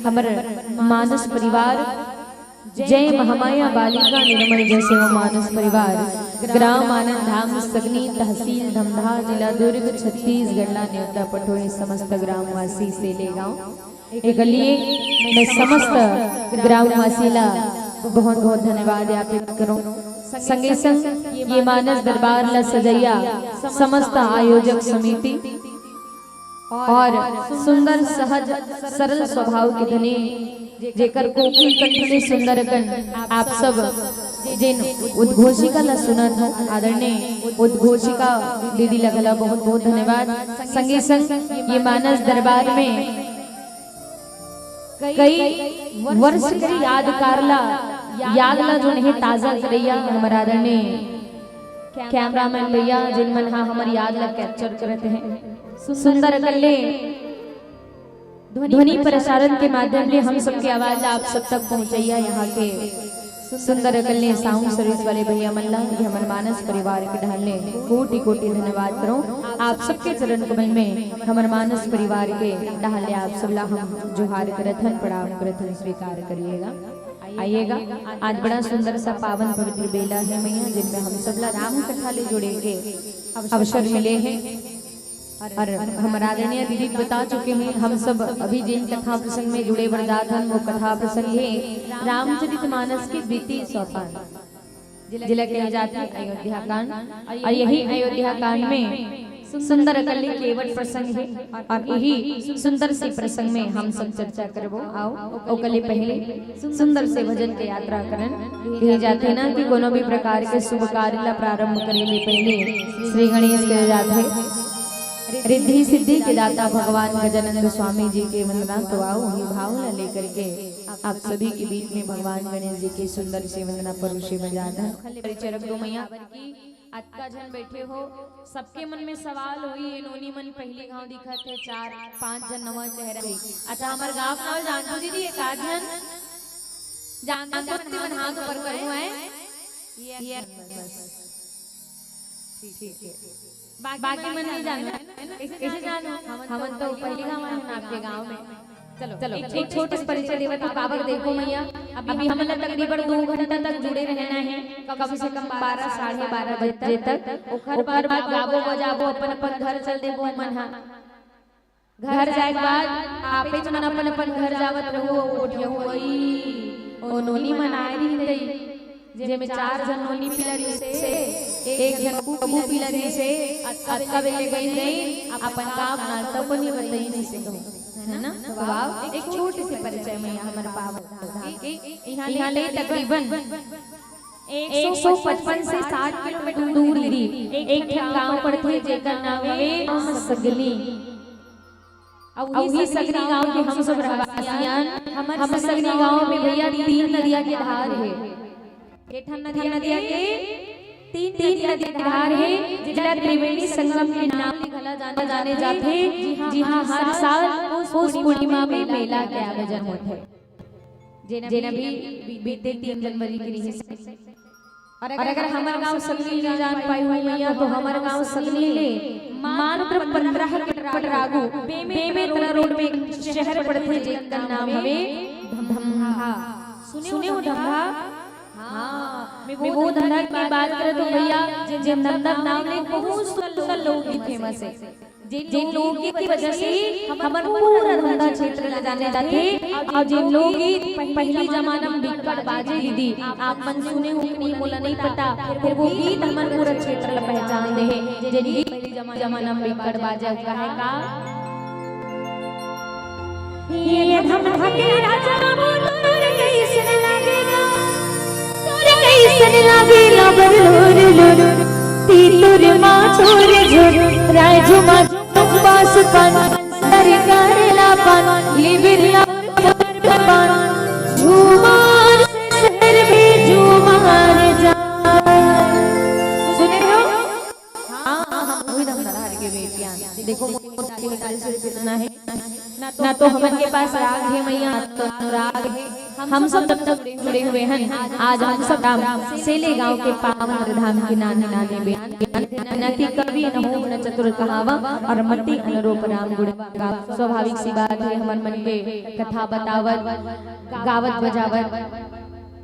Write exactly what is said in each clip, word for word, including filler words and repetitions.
हमर मानस परिवार, जय महामाया बालिका निर्मल जय सेवा मानस परिवार, ग्राम आनंद धाम सगनी, तहसील धमधा, जिला दुर्ग, छत्तीसगढ़ ला नेवता पठोए समस्त ग्रामवासी सेले गांव। एकर लिए मैं समस्त ग्रामवासी ला बहुत बहुत धन्यवाद ज्ञापित करूं। संगे संग ये मानस दरबार ला सजैया समस्त आयोजक समिति और सुंदर, सहज, सरल स्वभाव के धनी, जेकर कोकिल कंठ ले सुंदर अकन आप सब जेन उद्घोषिका ला सुनत हो, आदरणीय उद्घोषिका दीदी ला घला बहुत बहुत धन्यवाद। संगे संग ये मानस दरबार में कई वर्ष के यादगार ला, याद ला जोन हे ताजा करैया हमर आदरणीय कैमरामैन भैया, जिन मन हा हमर याद ला कैप्चर करत हे। सुंदर अकन ले ध्वनि प्रसारण के माध्यम ले हम सबके आवाज ला आप सब तक पहुंचैया यहाँ के सुंदर अकन ले साउंड सर्विस वाले भैया मन ला, ये हमर मानस परिवार के डहर ले कोटि कोटि धन्यवाद करो। आप सबके चरण कमल में हमर मानस परिवार के डहर ले आप सब ला हम जोहार करत हन, प्रणाम करत हन, स्वीकार करिएगा, आइएगा। आज बड़ा सुंदर सा पावन पवित्र बेला हे मैया, जिनमें हम सब ला राम कथा ले जुड़े के अवसर मिले हे। और हमर आदरणीय दीदी बता चुके हैं, हम सब अभी जिन कथा प्रसंग में जुड़े बर जात हन, वो कथा प्रसंग हे रामचरित मानस के द्वितीय सोपान, जिला कहे जाथे अयोध्या कांड। और यही अयोध्या कांड में सुंदर अकन ले केवट प्रसंग हे, और यही सुंदर से प्रसंग में हम सब चर्चा करबो। आओ, ओकर ले पहले सुंदर से भजन के यात्रा करन। कहे जाथे ना कि कोनो भी प्रकार के शुभ कार्य ला प्रारंभ करे ले पहले श्री गणेश कहे जाथे। रिद्धि सिद्धि के दाता भगवान गजानंद स्वामी जी के वंदना, तो आओ उही भाव ला लेकर के आप सभी के बीच में भगवान गणेश जी के सुंदर से वंदना परोसे बर जात हन। परिचय रख दो मैया। अतका झन बैठे हो, सबके मन में सवाल होई, ये नोनी मन पहिली घांव दिखत हे, चार पांच झन नवा चेहरा हे। अच्छा, हमर गांव के नाव जानथो दीदी, एक आध झन जानथो ते मन हाथ ऊपर करो, हैं? ये बस। ठीक है। बाकी मन नहीं जानो, कैसे जानो? हमन तो पहिली घांव आए हन आपके गांव में। चलो, चलो, एक, एक छोटे से परिचय देवत हूँ। काबर देखो मैया, अभी हमन ला तकरीबन दो घंटा तक जुड़े रहना है, कम से कम बारह, साढ़े बारह बजे तक। ओकर बाद गाबो बजाबो, अपन अपन घर चल देबो मन हा। घर जाए के बाद आपेच मन अपन अपन घर जावत रहो। ओ ठिया होई, ओ नोनी मन आए रहिन तई, जेमे चार झन नोनी पिला रहिसे, एक झन बबू पिला रहिसे, अतका बेले गई नहीं, अपन काम नाता को नहीं बताई नहीं से कहूँ। है ना? तो आओ, एक छोटे से परिचय में यहाँ हमारे पावन धाम। यहाँ ले तकरीबन एक सौ पचपन से साठ किलोमीटर दूर दी एक ठन गांव पड़थे, जेकर नाम हवे सगली। अउ उही सगली गांव के हम सब रहवासियन। हमर सगली गांव में भैया तीन नदिया के धार हे। एक ठन नदिया के तीन नदिया के धार हे, जिला त्रिवेणी संगम के नाम ले घला जाने जाथे, जिहां हर साल पौष पूर्णिमा में मेला के आयोजन होथे। जेन अभी बीते तीन जनवरी के रिहिस। और अगर हमर गांव सगली नहीं जान पाई हो मैया, तो हमर गांव सगली ले मात्र पंद्रह किलोमीटर आगू बेमेतरा रोड में एक शहर पड़थे, जेकर नाम हवे धमधा। सुने हो धमधा? हाँ, मैं वो धमधा की बात करूँ तो भैया, जे धमधा नाम ले बहुत सुंदर लोकगीत फेमस है। जेन लोकगीत की वजह से हमर पूरा धमधा क्षेत्र ला जाने जाथे। और जेन लोकगीत पहिली जमाना में बिक्कट बाजे दीदी, आप मन सुने हो कि नहीं, मोला नहीं पता, फिर वो गीत हमर पूरा क्षेत्र ला पहचान दे हे। जेन गीत पहिली जमाना में बिक्कट बाजे, ओकर हे का? ये धमधा के राजा बोलो रे, कैसन लागेगा? तोर कैसन लागेला बरलोर लोर, तीतुर मा छोर झोर, राजू मा पास पान, सरकार ला पान, लिबिर ला पान, झूमार से सर में झूमार जा। सुने हो? हाँ, हाँ, हम वही दम दरार के बेटियां। देखो, मोर दाढ़ी हटाल से कितना है। ना तो हमन के पास राग हे मैया, ना तो अनुराग हे। हम सब तब तक जुड़े हुए हैं। आज हम सब राम सेले गांव के पावन धाम की नानी नानी बेटी, न कि कवि न हो न चतुर कहावा, और मति अनुरूप राम गुण गावा। स्वाभाविक सी बात है, हमन मन के कथा बतावत, गावत बजावत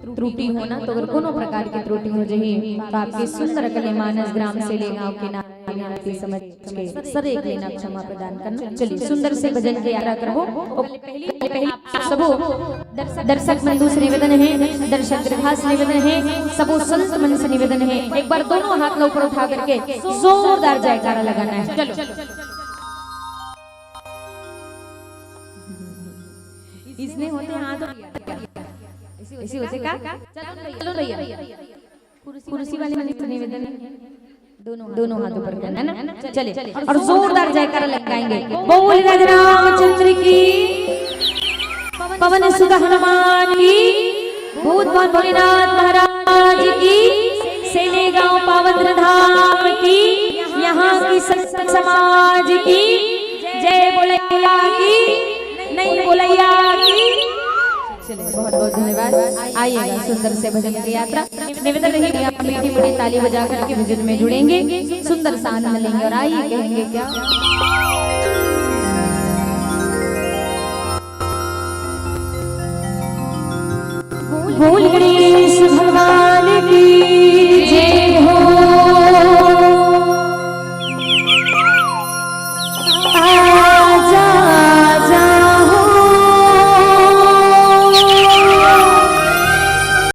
त्रुटि होना, तो अगर कोनो प्रकार की त्रुटि हो जही, तो आपके सुंदर कले मानस ग्राम सेले गांव के नानी नानी समझ के सर एक लेना क्षमा प्रदान करना। चलिए, सुंदर से भजन के यात्रा करबो। पहली, पहली आप सबो दर्शक मन से निवेदन है, दर्शक दीर्घा से निवेदन है, सबो संत मन से निवेदन है, एक बार दोनों हाथ ला ऊपर उठा करके जोरदार जयकारा लगाना है। चलो। इसने होते हाथ, ऐसे होते का? चलो भैया, चलो भैया। कुर्सी वाले मन से निवेदन है, दोनों हाथ ऊपर करना है ना। चले, और जोरदार जयकारा लगाएंगे, बोल राजा रामचंद्र की, पवन सुत हनुमान की, भूत भावन भोलेनाथ महाराज की, सेले गांव पावन धाम की, यहाँ की संत समाज की जय बोलैया की, नहीं बोलैया की। चलिए, बहुत बहुत धन्यवाद। आइएगा, सुंदर से भजन की यात्रा। निवेदन रही कि आप मीठी मीठी ताली बजा करके भजन में जुड़ेंगे, सुंदर सा आनंद लेंगे। और आइए, कहेंगे क्या? बोल गणेश